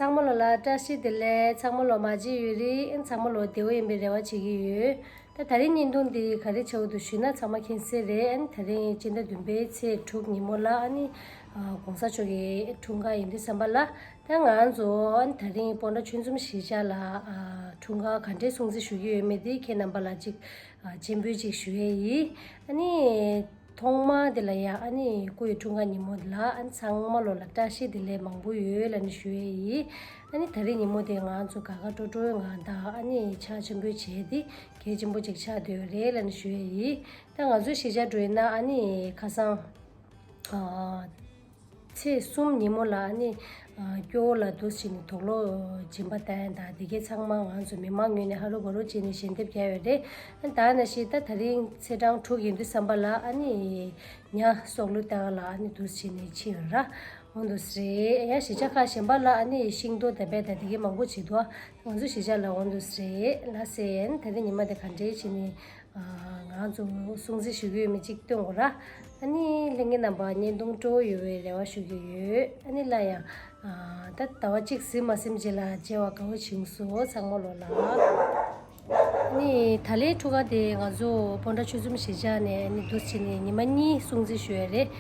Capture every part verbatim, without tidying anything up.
ཚང་མ་ལོ་ལ་བཀྲ་ཤིས་བདེ་ལེགས། ཚང་མ་ལོ་མ་བརྗེད་ཡོད་རེད། ཨ་ནི་ཚང་མ་ལོ་བདེ་པོ་ཡིན་པའི་རེ་བ་བྱེད་ཀྱི་ཡོད། ད་ད་རིང་བརྙན་ཐུང་འདི་ག་རེ་བྱས་འདུག་ཞུས་ན་ཚང་མ་མཁྱེན་གསལ་རེད། ཨ་ནི་ད་རིང་སྤྱི་ཟླ་བདུན་པའི་ཚེས་དྲུག་ཉིན་མོ་ལ་ཨ་ནི་ཨ་གོང་ས་མཆོག་གི་འཁྲུངས་སྐར་ཡིན་དུས་ཙམ་པ་ལ། ད་ང་ཚོ་ཨ་ནི་ད་རིང་སྤོན་ཊ་ཆོལ་གསུམ་གཞིས་ཆགས་ལ་ཨ་འཁྲུངས་སྐར་ག་འདྲའི་སྲུང་བརྩི་ཞུ་གི་ཡོད་མེད་དེ་ཁྱེད་རྣམ་པ་ལ་ཅིག་ཨ་སྤྱན་འབུལ་ཅིག་ཞུ་ཡས་ཡིན། ཨ་ནི། ཐོག་མ་དེ་ལ་ཡང་ཨ་ནི་སྐུ་ཡི་འཁྲུངས་སྐར་ཉིན་མོ་དེ་ལ་ཨ་ནི་ཚང་མ་ལོ་ལ་བཀྲ་ཤིས་བདེ་ལེགས་མང་པོ་ཡོད་ལབ་ནས་ཞུ་ཡས་ཡིན། ཨ་ནི་ད་རེས་ཉིན་མོ་དེ་ང་ཚོ་དགའ་དགའ་སྤྲོ་སྤྲོའི་ངང་དང་ཨ་ནི་ཕྱག་ཆེན་པོ་བྱས་ཏེ་གལ་ཆེན་པོ་ཅིག་ཆགས་བསྡད་ཡོད་རེད་ལབ་ནས་ཞུ་ཡས་ཡིན། ད་ང་ཚོའི་གཞིས་ཆགས་འགྲོ་ཡིན་ན་ཨ་ནི་ཁ་སང་ཨ་ཚེས་གསུམ་ཉིན་མོ་ལ་ཨ་ནི་ཨ་སྐྱོ་བོ་ལ་འདུག་སེ་བྱས་ནས་དུག་ལོག་སྦྱིན་པ་བཏང་ཡ་དང་དེ་གའི་ཚང་མ་ང་ཚོ་མི་མང་ངོས་ནས་ཧ་ལོ་བ་ལོ་བྱས་ནས་ཞལ་འདེབས་བརྒྱབ་ཡོད་རེད། ཨ་ནི་ད་ནང་བཞིན་ད་ད་རིང་ཚེས་གྲངས་དྲུག་ཡིན་དུས་ཙམ་པ་ལ་ཨ་ནི་ཉ་སྲོག་བླུ་བཏང་ཡ་ལ་ཨ་ནི་འདུག་སེ་བྱས་ནས་ཕྱིན་ཡོད་ར། འོ་འདུག་སེ་རེད། ཡང་གཞིས་ཆགས་ཁག་གཞན་པ་ལ་ཨ་ནི་ཤིང་ཏོག་བརྡབ་པ་དང་དེ་གའི་མང་པོ་བྱེད་འདུག་ང་ཚོ་གཞིས་ཆགས་ལ་འོ་འདུག་སེ་རེད། ལགས་སེ། ཨ་ནི་ད་རིང་ཉི་མ་དེ་ག་འདྲས་བྱས་ནས། ང་ཚོ་སྲུང་བརྩི་ཞུ་གི་ཡོད་མེད་ཅིག་སྟོན་དགོས་ར། ཨ་ནི་ལྷན་རྒྱས་རྣམ་པ་བརྙན་ཐུང་སྤྲོ་བོ་ཡོད་པའི་རེ་བ་ཞུ་གི་ཡོད། ཨ་ནི་སླར་ཡང་ད་ཟླ་བ་གཅིག་ཟིན་མ་ཟིན་རྗེས་ལ་མཇལ་བ་དགའ་བོ་བྱུང་སོང་ཚང་མ་ལོ་ལ། ཨ་ནི་ད་ལོའི་འཁྲུངས་སྐར་དེ་ང་ཚོ་སྤོན་ཊ་ཆོལ་གསུམ་གཞིས་ཆགས་ནས་ཨ་ནི་འདུག་སེ་བྱས་ནས་ཉི་མ་གཉིས་སྲུང་བརྩི་ཞུ་ཡ་རེད།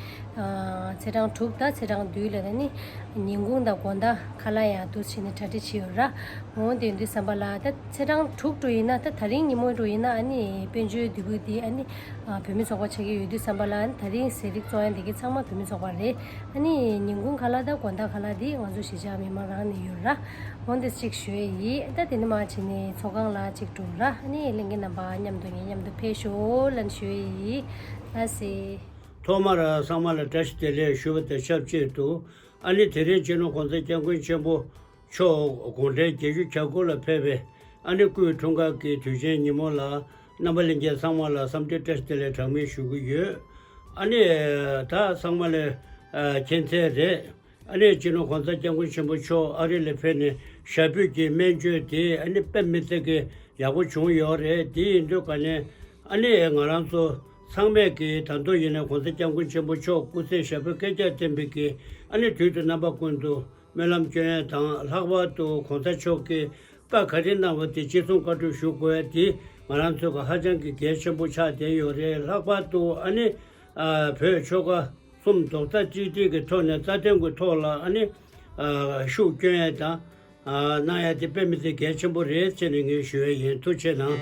ཚེས་གྲངས་དྲུག་དང་ཚེས་གྲངས་བདུན་ལ་ཨ་ནི། ཉིན་གུང་དང་དགོང་དག་ཁ་ལག་ཡང་འདུག་སེ་བྱས་ནས་གྲ་སྒྲིག་བྱས་ཡོད་ར། འོ་དེ་ཡིན་དུས་ཙམ་པ་ལ་ད་ཚེས་གྲངས་དྲུག་འགྲོ་ཡིན་ན་ད་ད་རིང་ཉིན་མོ་འགྲོ་ཡིན་ན་ཨ་ནི་དཔལ་འབྱོར་དུས་བབ་འདི་ཨ་ནི་བོད་མི་ཚོགས་པ་ཆགས་ཀྱི་ཡོད་དུས་ཙམ་པ་ལ་ཨ་ནི་ད་རིང་ཟས་རིགས་བཙོང་ཡ་འདི་གའི་ཚང་མ་བོད་མི་ཚོགས་པ་རེད། ཨ་ནི་ཉིན་གུང་ཁ་ལག་དང་དགོང་དག་ཁ་ལག་འདི་ང་ཚོ་གཞིས་ཆགས་མི་མང་རང་ནས་ཡོད་ར། འོ་འདི་གཅིག་ཞུ་ཡས་ཡིན། ད་དེ་ནས་མར་བྱས་ནས་ཚོགས་ཁང་ལ་གཅིག་འགྲོ་ར། ཨ་ནི་ལྷན་རྒྱས་རྣམ་པ་མཉམ་དུ་ངེད་མཉམ་དུ་ཕེབས་ཤོག་ལབ་ཞུ་ཡས་ཡིན། ལགས་སེ། ཐོག་མར་ཚང་མ་ལ་བཀྲ་ཤིས་བདེ་ལེགས་ཞུ་བ་དང་ཆབས་ཅིག་ཏུ། ཨ་ནི་དེ་རིང་སྤྱི་ནོར་༸གོང་ས་༸སྐྱབས་མགོན་ཆེན་པོ་མཆོག་དགུང་གྲངས་བརྒྱད་ཅུ་གྱ་དགུ་ལ་ཕེབས་པའི་ཨ་ནི་སྐུའི་འཁྲུངས་སྐར་གྱི་དུས་ཆེན་ཉིན་མོ་ལ་རྣམ་པ་ལྷན་རྒྱས་ཚང་མ་ལ་འཚམས་འདྲི་བཀྲ་ཤིས་བདེ་ལེགས་གྲངས་མེད་ཞུ་གི་ཡོད། ཨ་ནི་ད་ཚང་མ་ལ་མཁྱེན་གསལ་རེད། ཨ་ནི་སྤྱི་ནོར་༸གོང་ས་༸སྐྱབས་མགོན་ཆེན་པོ་མཆོག་ཨ་རི་ལ་ཕེབས་ནས་ཞབས་པུས་ཀྱི་སྨན་བཅོས་དེ་ཨ་ནི་དཔེ་མི་སྲིད་ཀྱི་ཡག་པོ་བྱུང་ཡོད་རེད། དེ་ཡིན་དུས་ག་ནས་ཨ་ནི་ང་རང་ཚོ་ཚང་མས་ཀྱི་ད་དུང་ཡིན་ན་༸གོང་ས་༸སྐྱབས་མགོན་ཆེན་པོ་མཆོག་སྐུ་ཚེ་ཞབས་པད་བསྐལ་བརྒྱར་བརྟན་པའི་གི་ཨ་ནི་དུས་དང་རྣམ་པ་ཀུན་ཏུ་སྨོན་ལམ་སྐྱོན་ཡས་དང་ལྷག་པར་དུ་༸གོང་ས་མཆོག་གིས་བཀའ་ག་རེ་གནང་བ་དེ་ཅི་གསུང་བཀའ་སྒྲུབ་ཞུ་དགོས་ཡ་དེ་ང་རང་ཚོ་ག་ཧ་ཅང་གི་གལ་ཆེན་པོ་ཆགས་བསྡད་ཡོད་རེད། ལྷག་པར་དུ་ཨ་ནི་བོད་ཆོལ་ཁ་གསུམ་རྡོག་རྩ་གཅིག་སྒྲིལ་གྱི་ཐོག་ནས་རྩ་དོན་གྱི་ཐོག་ལ་ཨ་ནི་ཤུགས་སྐྱོན་ཡས་དང་གནང་ཡ་དེ་དཔེ་མི་སྲིད་གལ་ཆེན་པོ་རེད་ཟེར་ནས་ངས་ཞུ་ཡ་ཡིན། ཐུགས་རྗེ་གནང་།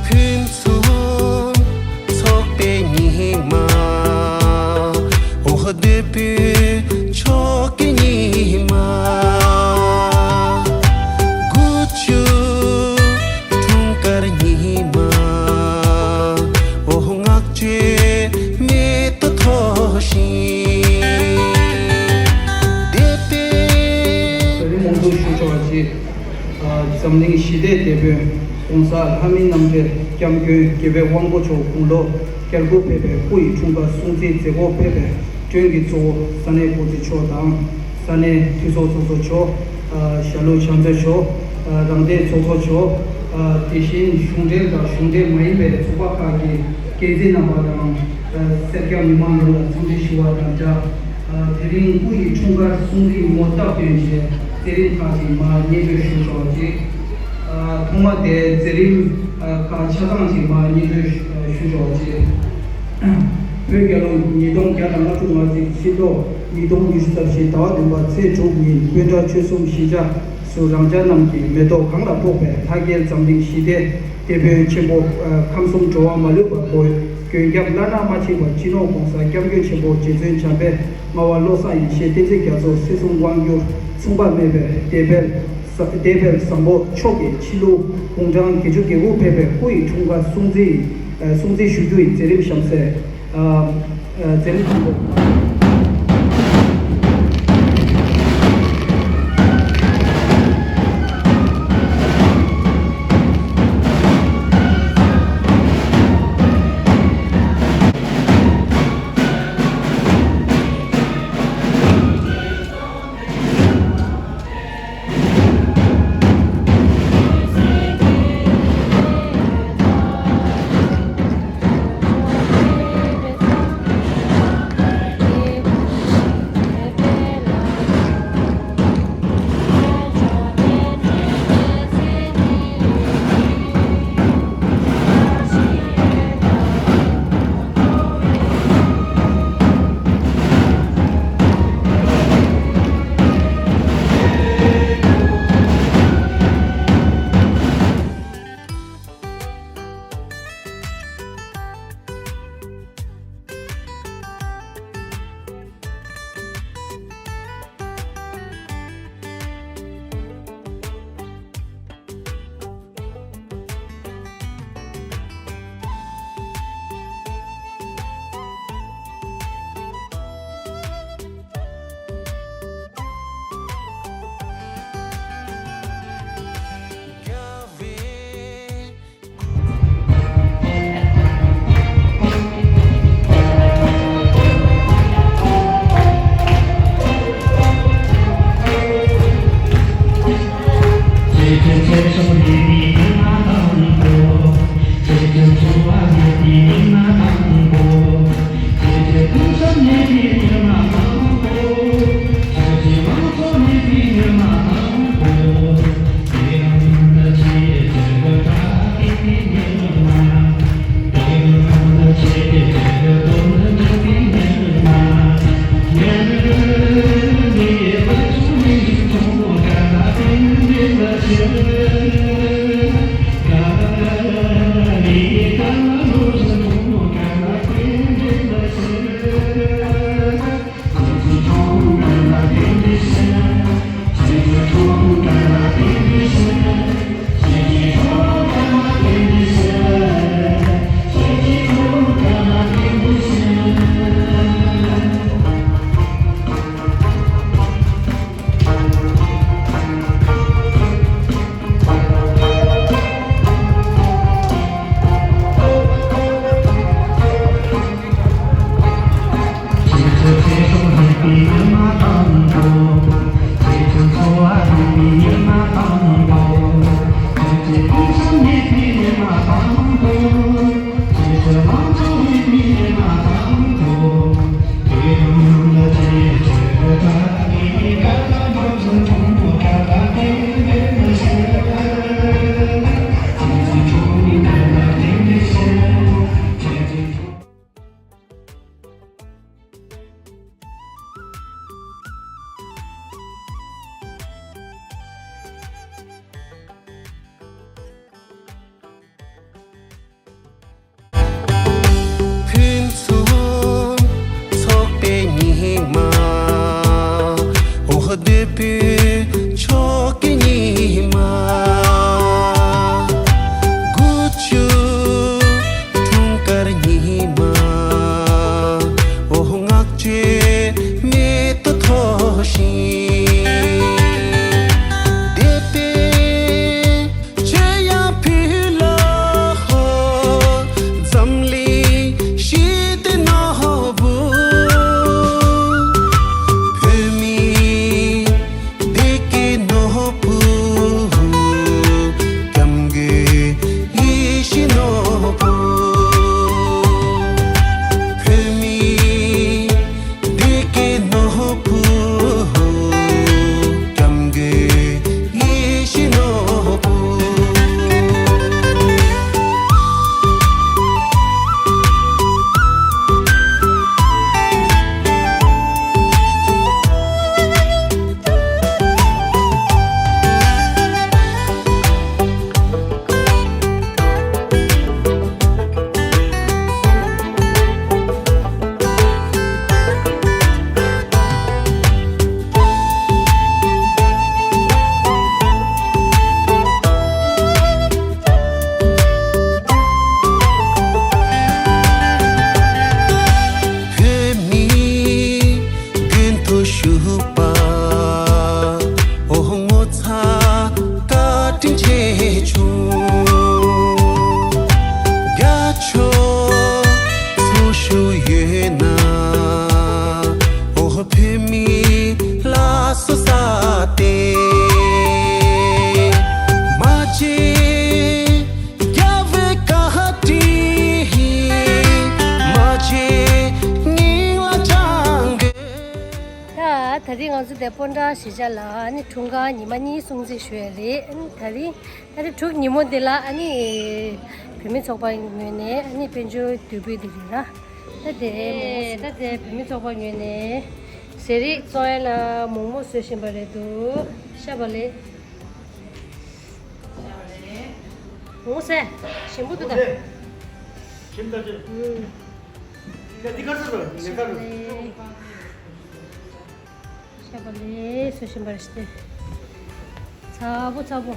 ཕུན་སུམ་ཚོགས་པའི་ཉི་མ། འོ་བདེ་པོའི་མཆོག་གི་ཉི་མ། དགུ་བཅུ་འཁྲུངས་སྐར་ཉི་མ། འོ་བསྔགས་བརྗོད་མེ་ཏོག་འཐོར་ཞིང་། བདེ་པའི། ད་རིང་མང་པོ་ཞུ་ཆོག་པ་ཅིག་འཛམ་གླིང་ཞི་བདེའི་དེད་དཔོན་༸གོང་ས་ལྷ་མིའི་རྣམ་འདྲེན་སྐྱབས་མགོན་རྒྱལ་བའི་དབང་པོ་མཆོག་དགུང་ལོ་བརྒྱད་དགུ་ཕེབས་པའི་སྐུ་ཡི་འཁྲུངས་སྐར་སྲུང་བརྩིའི་མཛད་སྒོ་ཕེབས་པའི་མགྲོན་གྱི་གཙོ་བོ་ས་གནས་འགོ་འཛིན་མཆོག་དང་། ས་གནས་འཐུས་ཚོགས་ཚོགས་གཙོ་མཆོག་ཞྭ་ལུ་བྱམས་མཛད་མཆོག་རང་བདེན་ཚོགས་གཙོ་མཆོག་དེ་བཞིན་གཞུང་འབྲེལ་དང་གཞུང་འབྲེལ་མ་ཡིན་པའི་ཚོགས་པ་ཁག་གི་འགན་འཛིན་རྣམ་པ་དང་། སེར་སྐྱ་མི་མང་ཡོངས་ལ་འཚམས་འདྲི་ཞུ་བ་དང་སྦྲགས། དེ་རིང་སྐུ་ཡི་འཁྲུངས་སྐར་སྲུང་བརྩིའི་ཉིན་མོ་སྟབས་བསྟུན་གྱི་མཛད་རིམ་ཁག་ཅིག་མར་སྙན་སྒྲོན་ཞུ་ཆོག་ཅིག་ཐོག་མ་དེ་མཛད་རིམ་ཁག་ཆ་ཚང་ཅིག་མར་སྙན་སྒྲོན་ཞུ་ཆོག་ཅིག་བོད་རྒྱལ་ལོ་ཉིས་སྟོང་བརྒྱ་དང་ལྔ་བཅུ་ང་གཅིག་ཕྱི་ལོ་ཉིས་སྟོང་ཉི་ཤུ་རྩ་བཞི་ཟླ་བ་བདུན་པ་ཚེས་དྲུག་ཉིན་སྤོན་ཊ་ཆོལ་གསུམ་གཞིས་ཆགས་སུ་རང་ཅག་རྣམས་ཀྱི་མེ་ཏོག་གང་ལ་ཕོག་པའི་ལྷ་སྐལ་འཛམ་གླིང་ཞི་བདེའི་དེད་དཔོན་ཆེན་པོ་ཁམས་གསུམ་འགྲོ་བ་མ་ལུས་པ་པོ་མགོན་སྐྱབས་བླ་ན་མ་མཆིས་པ་སྤྱི་ནོར་༸གོང་ས་༸སྐྱབས་མགོན་ཆེན་པོ་རྗེ་བཙུན་བྱམས་པའི་ལྔ་པ་བློ་བཟང་ཡེ་ཤེས་བསྟན་འཛིན་རྒྱ་མཚོ་སྲིད་གསུམ་དབང་བསྒྱུར་མཚུངས་པ་མེད་པའི་དེད་དཔོན། དེ་བས་བཟང་པོ་མཆོག་གི་ཕྱི་ལུགས་དགུང་གྲངས་བརྒྱད་ཅུ་གྱ་དགུ་ཕེབས་པའི་སྐུ་ཡི་འཁྲུངས་སྐར་སྲུང་བརྩི་ཡི་ཨ་སྲུང་བརྩི་ཞུ་རྒྱུ་ཡི་མཛད་རིམ་བཞེངས་སའི་ཨ་ཨ་མཛད་རིམ་དང་པོ། ཕུན་སུམ་ཚོགས་པའི་ཉི་མ། འོ་འདོད་པའི་མཆོག་གི་ཉི་མ། དགུ་བཅུ་འཁྲུངས་སྐར་ཉི་མ། འོ་བསྔགས་བརྗོད་མེ་ཏོག་འཐོར་ཞིང་འདས་པའི་ཆོས་ཡང་ཕུལ་ལོ། འཛམ་གླིང་ཞི་བདེ་ནོར་བུ། བོད་མིའི་ ང་ཚོ་དེ་སྤོན་ཊ་གཞིས་ཆགས་ལ་ཨ་ནི་འཁྲུངས་སྐར་ཉི་མ་གཉིས་སྲུང་བརྩི་ཞུ་ཡ་རེད། ཨ་ནི་དེ་རིང་ད་རིང་དྲུག་ཉིན་མོ་འདི་ལ་ཨ་ནི་བུད་མེད་ཚོགས་པ་ངོས་ནས་ཨ་ནི་དཔལ་འབྱོར་བསྡུ་སྤོས་འདི་རེད་ན། ད་དེ་ད་དེ་བུད་མེད་ཚོགས་པ་ངོས་ནས་ཟས་རིགས་བཙོང་ཡ་ལ་མོག་མོག་བཟོ་བཞིན་པ་རེད་འདུག་ཤ་བ་ལེ། ངོ་ཟེ། ཞིམ་པོ་འདུག་ད། ཞིམ་ད་ཅི། ཡ་འདི་ག་ཚོད་རེད་ངས་ཁ་རུ། ཤ་བ་ལེ་སོ་ཞིམ་པར་ཤི་སྟེ། ཚ་པོ་ཚ་པོ།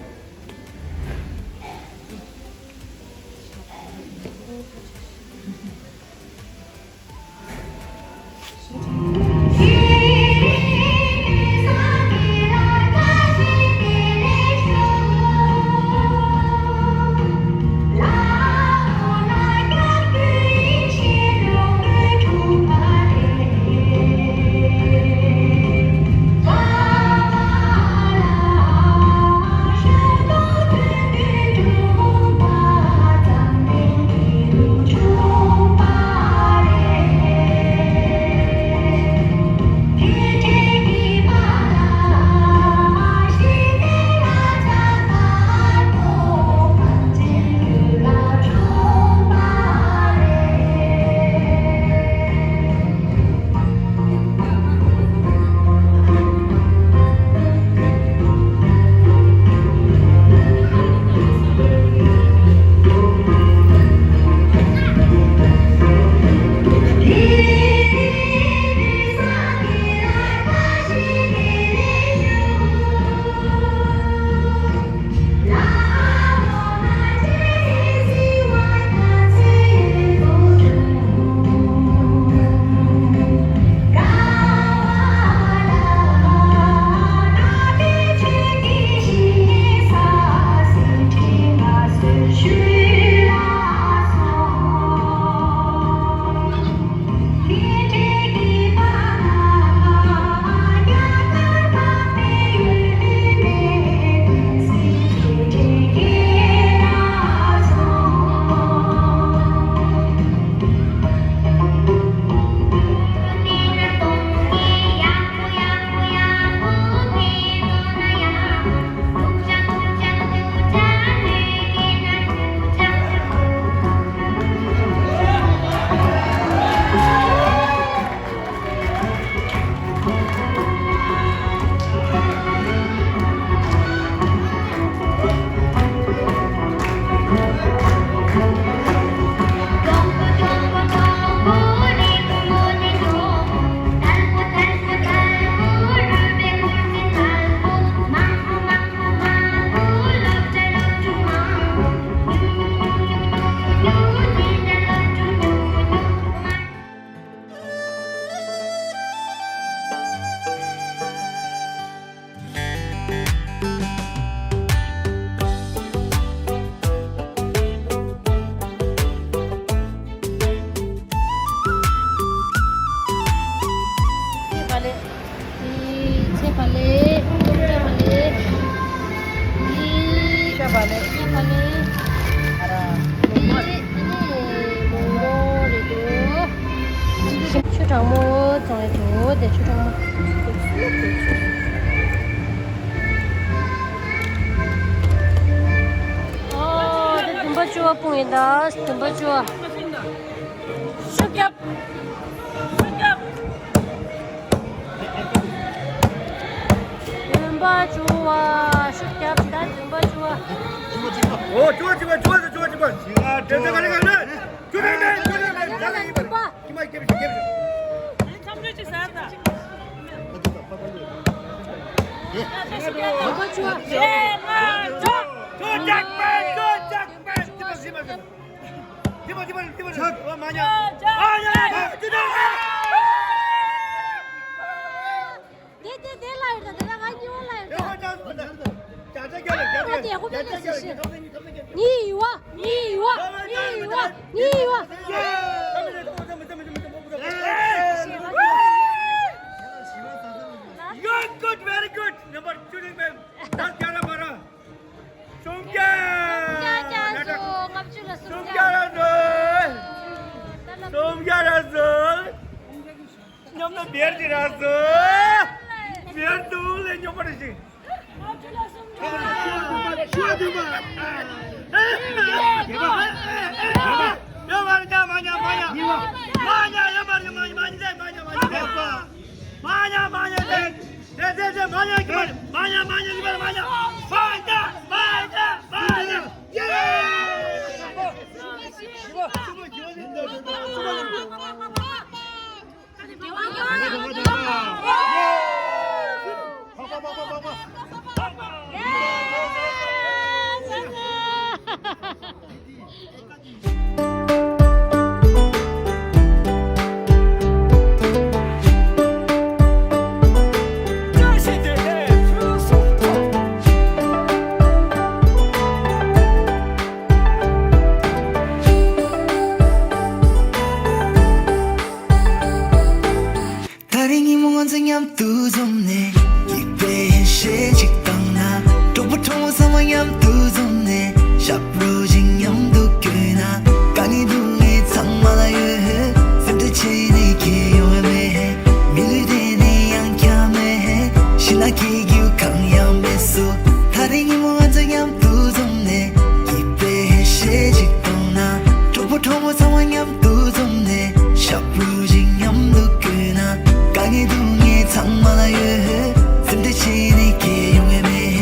ཚེ་བ་ལེ། ཚེ་བ་ལེ། ཡི། ཤ་བ་ལེ། ཤ་བ་ལེ། ཨ་ར། ཡི། ཨ་ནི་མོང་རོ་རེད་འདུག་ཆུ་གྲང་མོ་བཙོང་ཡ་འདུག་དེ་ཆུ་གྲང་མོ། ཨོ། དེ་བདུན་པ་བཅུ་བ་སྤུངས་ཡིན་ད། བདུན་པ་བཅུ་བ། ཤུགས་རྒྱབ། ཤུགས་རྒྱབ། བདུན་པ་བཅུ་བ། ཤུགས་རྒྱབ་ད་བདུན་པ་བཅུ་བ། ཨོ་བཅུ་བ་བཅུ་བ་བཅུ་བ་བཅུ་བ་བཅུ་བ། དེ་ཚོ་ག་ལེ་ག་ལེ། བཅུ་བ་མེད་བཅུ་བ་མེད་ད་ལེ་ཡིན་པ་རེད། ཁྱི་མ་སྐྱེ་བ་ཞིག་སྐྱེ་བ་ཞིག་མཚམས་གཅོད་ཅིག་ཟ་ད། བདུན་པ་བཅུ་བ། ཡེ་ལ་འགྲོ། བཅུ་བ་ཇག་པ་བཅུ་བ་ཇག་པ་བཅུ་བ་ཇག་པ། འདི་པ་འདི་པ་འདི་པ་འདི་པ་འདི་པ། ཨ་ཡ་ཡ་ཡ། དེ་དེ་དེ་ལ་ཡོད་ད། དེ་ལ་ང་གཉིས་པོ་ལ་ཡོད་ད། ཨ་དེ་ཧོ་པེ་ལ་ཞིག་ཞིག། ཉི་ཡི་བ། ཉི་ཡི་བ། ཉི་ཡི་བ། You're good, very good. Number two, man. That's Kiara Mara. སུམ་བརྒྱ། སུམ་བརྒྱ་ལ་སུམ་བརྒྱ། སུམ་བརྒྱ་ལ་སུམ་བརྒྱ། ཉམས་ན་བེར་གྱི་ར་སུ། ད་རེས་ཉིན་མོ་ང་ཚོ་མཉམ་དུ་འཛོམས་ནས། སྐྱིད་པའི་ཞལ་གཅིག་བཏང་ན། གྲོགས་པོ་གྲོགས་མོ་ཚང་མ་མཉམ་དུ་འཛོམས་ནས། ཞབས་བྲོ་ཞིག་མཉམ་དུ་བརྐྱངས་ན། དཀའ་ངལ་སྡུག་བསྔལ་ཚང་མ་ལ་ཡོད། སེམས་ཁྲལ་བྱས་ནས་ཁྱེད་ཡོང་བ་མེད། མི་ལུས་དེ་ནི་ཡང་བསྐྱར་མེད། ཤི་ན་སྐྱིད་རྒྱུ་གང་ཡང་མེད་སོ། ད་རེས་ཉིན་མོ་ང་ཚོ་མཉམ་དུ་འཛོམས་ནས། སྐྱིད་པའི་ཞལ་གཅིག་བཏང་ན། གྲོགས་པོ་གྲོགས་མོ་ཚང་མ་མཉམ་དུ་འཛོམས་ནས། ཞབས་བྲོ་ཞིག་མཉམ་དུ་བརྐྱངས་ན། དཀའ་ངལ་སྡུག་བསྔལ་ཚང་མ་ལ་ཡོད། སེམས་ཁྲལ་བྱས་ནས་ཁྱེད་ཡོང་བ་མེད།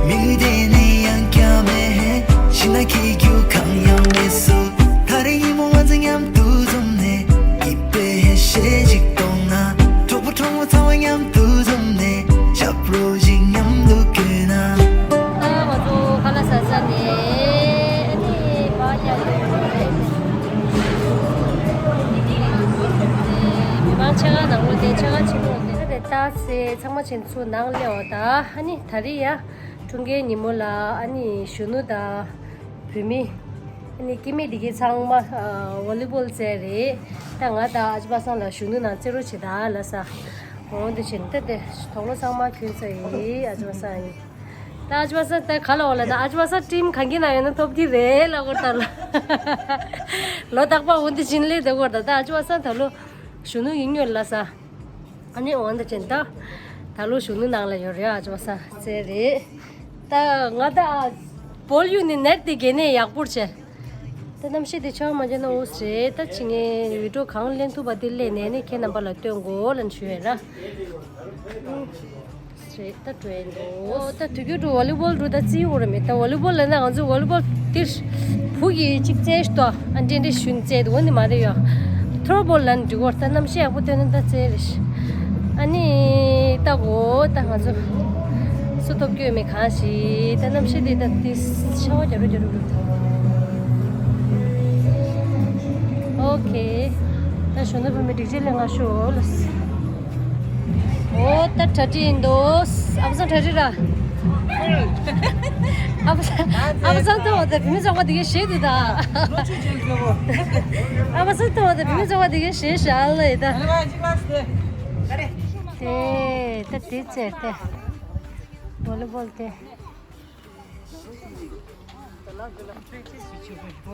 མི་ལུས་དེ་ནི་ཡང་བསྐྱར་མེད། ཤི་ན་སྐྱིད་རྒྱུ་གང་ཡང་མེད་སོ། ད་རེས་ཉིན་མོ་ང་ཚོ་མཉམ་དུ་འཛོམས་ནས། སྐྱིད་པའི་ཞལ་གཅིག་བཏང་ན། གྲོགས་པོ་གྲོགས་མོ་ཚང་མ་མཉམ་དུ་འཛོམས་ནས། ཞབས་བྲོ་ཞིག་མཉམ་དུ་བརྐྱངས་ན། ད་ང་ཚོ་ཁ་ལག་ཟ་ས་ནས་ཨ་ནི་བག་རྒྱག་གི་ཡོད་རེད། མི་མང་ཆེ་ག་ནང་ལོགས་དེ་ཆེ་ག་ཕྱི་ལོགས་དེ་ད་ལྟ་ཚེ་ཚང་མ་ཕྱིན་ཚུར་ནང་སླེབས་པ་ད་ཨ་ནི་ད་རེས་ཡ་འཁྲུངས་སྐར་ཉིན་མོ་ལ་ཨ་ནི་གཞོན་ནུ་དང་བུད་མེད་ཨ་ནི་སྐྱེ་དམན་དེ་གའི་ཚང་མ་ཨ་ཝོ་ལི་བོལ་རྩེད་རེད། ད་ང་དང་ཨ་ཅེ་པ་སངས་ལ་གཞོན་ནུ་ནང་རྩེད་རོགས་བྱེད་ད་ལབ་ས། འོ་འདི་བྱས་ནས་ད་དེ་དུག་ལོག་ཚང་མ་གྱོན་ཚར་ཡིན། ཨ་ཅེ་པ་སངས་ཡིན། ད་ཨ་ཅེ་པ་སངས་ད་ག་ལ་འོ་ལ་ད་ཨ་ཅེ་པ་སངས་ཊིམ་གང་གི་ནང་ཡོད་ན་ཐོབ་ཀྱི་རེད་ལབ་གོ་ད་ལ། ལོ་རྟག་པར་འོ་འདི་བྱས་ནས་སླེབས་བསྡད་གོ་ད་ད་ཨ་ཅེ་པ་སངས་ད་ལོ་གཞོན་ནུ་ཡིན་ཉོ་ལབ་ས། ཨ་ནི་འོ་འདི་བྱས་ནས་ད་ད་ལོ་གཞོན་ནུ་ནང་ལ་ཡོད་རེད། ཨ་ཅེ་པ་སངས་རྩེད་རེད། ད་ང་ད་བོལ་ཡུ་ནི་ནེཊ་དེ་གས་ནས་ཡག་པོར་བྱས། ད་གནམ་གཤིས་དེ་ཆར་མ་བརྒྱབ་ན་འོ་ཟེར། ད་ཕྱི་ངའི་བི་ཌིའོ་གང་ལེན་ཐུབ་པ་དེ་ལེན་ནས་ནི་ཁྱེད་རྣམ་པ་ལ་སྟོན་དགོས་ལབ་ཞུ་ཡས་ར། ཟེར་ད་འགྲོ་ཡིན་འདུག་ད་དུས་རྒྱུན་དུ་ཝོ་ལི་བོལ་འགྲོ་ད་རྩིས་ཡོད་རེད་མེད། ད་ཝོ་ལི་བོལ་ལབ་ན་ང་ཚོ་ཝོ་ལི་བོལ་དེ་བུ་གིས་གཅིག་རྩེད་ཤི་ཏོ་ཨ་འདྲེ་འདྲེ་ཞུན་རྩེད་འོ་ནི་མ་རེད་ཡོ། ཐོར་བོལ་ལབ་ན་འགྲིག་གོ་ད་གནམ་གཤིས་ཡག་པོ་སྟོན་ན་ད་རྩེད་རེད། ཨ་ནི་ད་གོ་ད་ང་ཚོ་སུ་ཐོབ་རྒྱུ་ཡོད་མེད་གང་ཞིག་ད་གནམ་གཤིས་འདི་ད་འདི་ཤ་བ་རྒྱབ་རུ་རྒྱབ་རུ་རུ། ཨོ་ཁེ། ད་གཞོན་ནུ་བུད་མེད་སྒྲིག་ཆས་ལེན་ག་ཤོག་ལ། ཨོ་ད་གྲ་སྒྲིག་ཡིན་འདུག་ཨ་ཕ་སང་གྲ་སྒྲིག་ར། ཨ་ཕ་སང་ཨ་ཕ་སང་ཐོག་ད་བུད་མེད་ཚོགས་པ་འདི་གའི་གཞས་འདུག་ད། ཨ་ཕ་སང་ཐོག་ད་བུད་མེད་ཚོགས་པ་འདི་གའི་གཞས་ཤར་ལ་ཡིན་ད། དེ་ད་དེ་ཚེ་དེ། ཝོ་ལི་བོལ་དེ།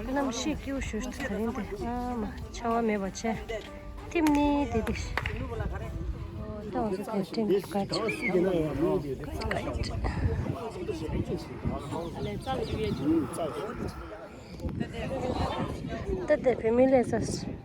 གནམ་གཤིས་སྐྱིད་པོ་ཞེ་དྲག་ཡིན་ཏེ། ཨ་མ་ཆར་པ་མེད་པ་བྱས། ཐིམ་ནི་དེ་དེ། ད་ང་ཚོ་དེ་ཊིམ་གི་ག་ཅི། ད་དེ་བུད་མེད་ལས་ས།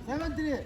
Seven three.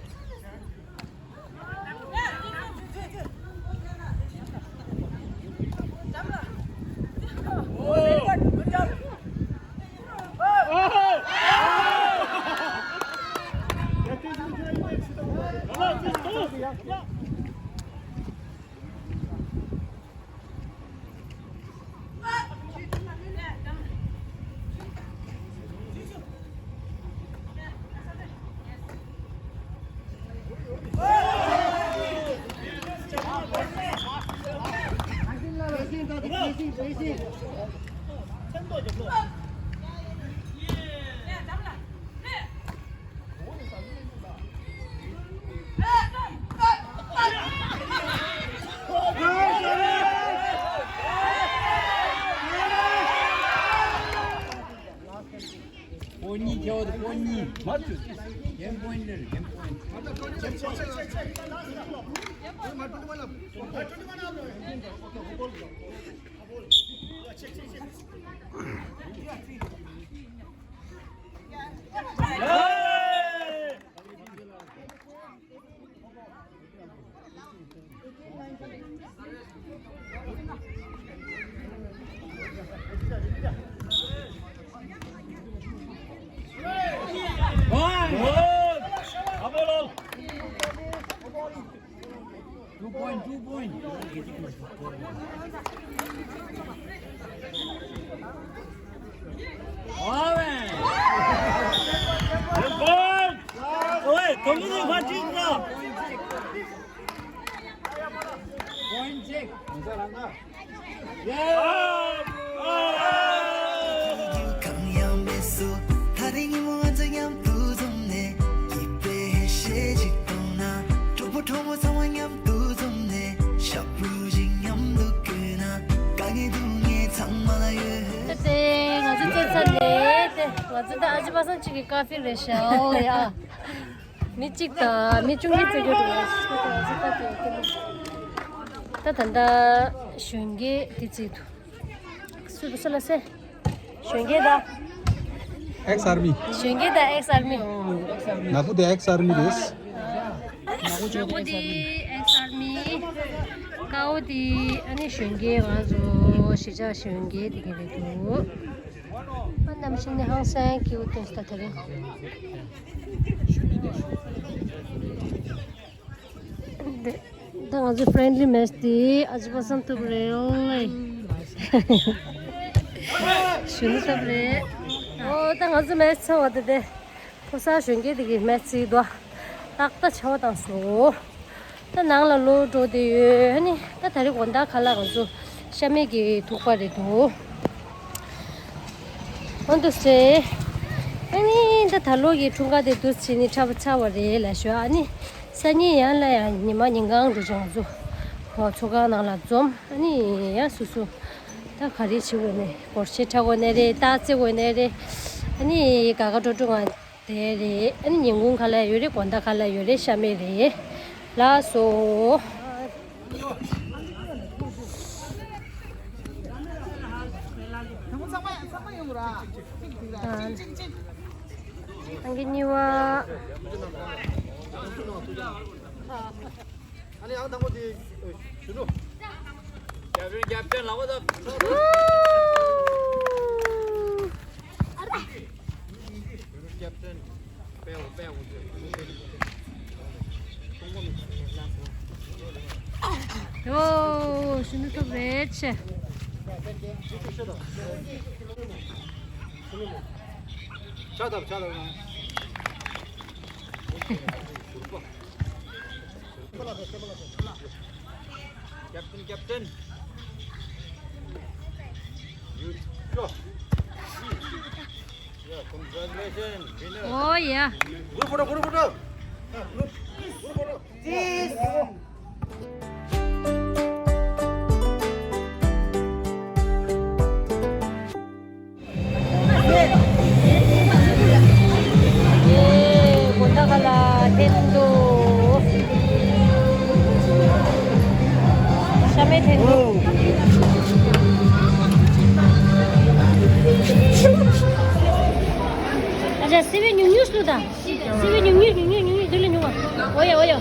པོ་གཉིས་ཁྱེར་བ་དང་པོ་གཉིས་མ་ཚུད། གེམ་པོ་ཡིན་ནི་རེད། གེམ་པོ་ཡིན། Two point, two point. Point. Oi, tomini pachikna. Point check. ད་དེ་ང་ཚོ་བཙལ་ཚར་ནས་དེ་ང་ཚོ་ད་ཨ་ཅེ་པ་སངས་གཅིག་གི་ཀ་ཧྥེ་རེད་ཤག་ཨོ་ཡ། མི་གཅིག་དང་མི་བཅུ་གཉིས་བཙལ་རྒྱུ་རེད། ད་ད་ལྟ་གཞོན་སྐྱེས་དེ་བཙལ་འདུག་སུ་སུ་ལ་སེ། གཞོན་སྐྱེས་དང་། Ex army. གཞོན་སྐྱེས་དང་ex army. ནག་པོ་དེ་ex army རེད། ནག་པོ་དེ་ex army། དཀར་པོ་དེ་ཨ་ནི་གཞོན་སྐྱེས། ང་ཚོ་གཞིས་ཆགས་གཞོན་སྐྱེས་དེ་ག་རེད་འདུག་ཨ་གནམ་གཤིས་ནི་ཧང་སང་སྐྱིད་པོ་སྟོན་སོང་ད་དེ་རིང་། འདི། ད་ང་ཚོའི་friendly match དེ་ཨ་ཅེ་པ་སངས་ཐུབ་རེད། གཞོན་ནུ་ཐུབ་རེད། ཨོ་ད་ང་ཚོ་match ཚར་བ་དེ་དེ། ཕོ་གསར་གཞོན་སྐྱེས་དེ་གི་match ཚིག་དོ། ཏག་ཏག་ཆར་པ་བཏང་སོང་། ད་ནང་ལ་ལོག་འགྲོ་བསྡད་ཡོད། ཨ་ནི་ད་ད་རེས་དགོང་དག་ཁ་ལག་ང་ཚོ་ཤ་མེད་ཀྱི་ཐུག་པ་རེད་འདུག་ཨ་འདུག་སེ། ཨ་ནི་ད་ད་ལོ་གི་འཁྲུངས་སྐར་དེ་འདུག་སེ་ནི་འཁྲབ་པ་ཚར་བ་རེད་ལབ་ཞུ། ཨ་ནི་སང་ཉིན་ཡང་ལ་ཡང་ཉི་མ་ཉིན་གང་འགྲོ་བྱུང་ཚོ། ཧོ་ཚོགས་ཁང་ནང་ལ་འཛོམས། ཨ་ནི་ཡང་སོ་སོ་ད་ག་རེ་བྱེད་དགོས་ནས་སྒོར་གཞས་འཁྲབ་དགོས་ནས་རེད། རྟགས་རྩེ་དགོས་ནས་རེད། ཨ་ནི་དགའ་དགའ་སྤྲོ་སྤྲོ་ངང་དེ་རེད། ཨ་ནི་ཉིན་གུང་ཁ་ལག་ཡོད་རེད། དགོང་དག་ཁ་ལག་ཡོད་རེད། ཤ་མེད་རེད། ལགས་སོ། ཨང་ཀི་གཉིས་པ། ཨ་ནི་ཨང་དང་པོ་དེ་གཞོན་ནུ། Captain, captain, ལག་པ་བརྡབ། Captain. ཡོ། གཞོན་ནུ་ཐུབ་རེད་ཆེ། ཕྱག་བརྡབ། ཕྱག་བརྡབ། Captain, captain. Congratulations, winner. Oh, yeah. Group photo, group photo. Group, group photo. Cheese. ཨེ། དགོང་དག་ལ་འཐེན་འདུག་ཤ་མེད་འཐེན་འདུག་ཨ་ཅག་སི་བི་ཉུང་ཉུང་སུ་དང་། སི་བི་ཉུང་ཉུང་ཉུང་ཉུང་ཉུང་ཉུང་དེ་ལ་ཉུང་བ། འོ་ཡ་འོ་ཡ།